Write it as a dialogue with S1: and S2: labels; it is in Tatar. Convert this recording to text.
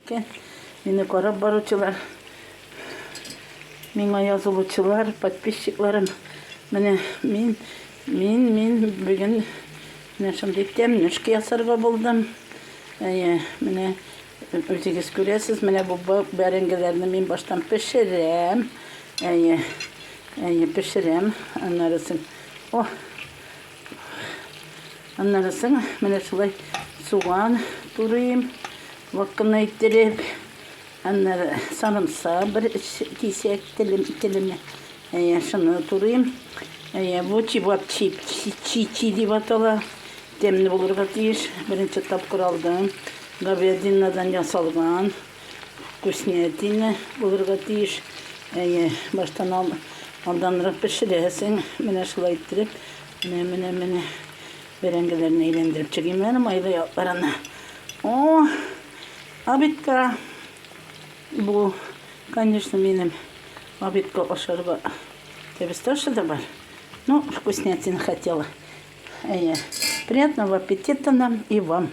S1: Мине карап баручылар, миңа язылучылар, подписчикларым. Менә мин, мин, мин бүген менә шундый тәмнүшкә ясарга булдым. Әйе, менә үзегез күрәсез, менә бу бәрәңгеләрне мин баштан пешерәм. Әйе, әйе, пешерәм. Аннары соң, о, Аннары соң менә шулай суган турыйм, вак кына иттереп. Аннары сарымсак бер кисәк телем телеме. Әйе, шуны турыйм. Әйе, бу чебап чип, чи дип атала. Тәмле булырга тиеш. Беренче тапкыр алдым. Говядинадан ясалган. Вкуснятина булырга тиеш. Әйе, баштан ал, алданрак пешерәсең. Менә шулай иттереп, менә, менә, менә бәрәңгеләрне әйләндереп чыгыйм әле майлы якларына. О, обедка. Бу, конечно, минем обедка ашарга кәбестә да бар. Ну, вкуснятина хотела. Әйе. Приятного аппетита нам и вам.